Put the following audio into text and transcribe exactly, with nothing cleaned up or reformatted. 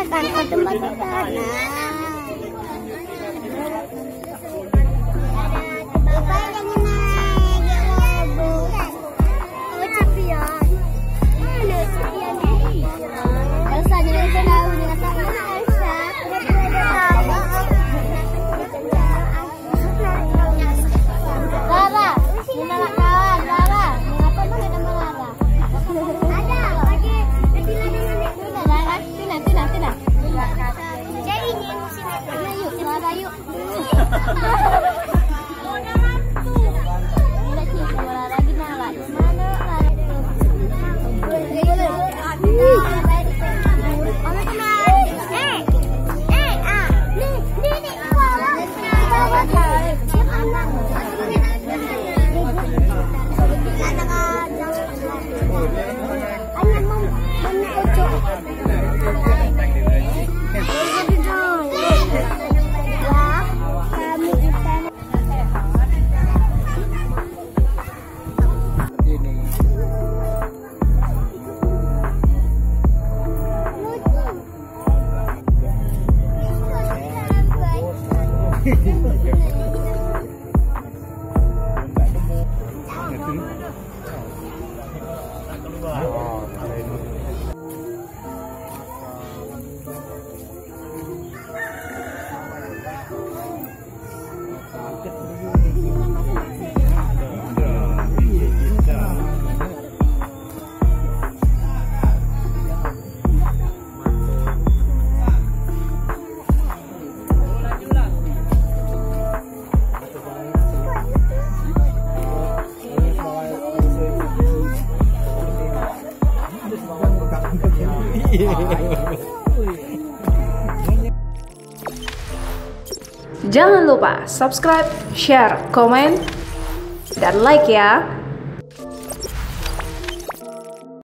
Kan, ke tempat kita. Nah. Bapak jangan naik, ya Allah, Bu. Oh, Cipian. Mana Cipian ini? Elsa, jangan lupa tahu, jangan lupa Elsa. Rara, ini anak kawan, Rara. Mengapa mana nama Rara? Ada, lagi kecil ada yang Tina, Tina, Tina, Tina. Jadi ini musim itu. Ayo, Rara, yuk. Jangan lupa subscribe, share, komen, dan like ya.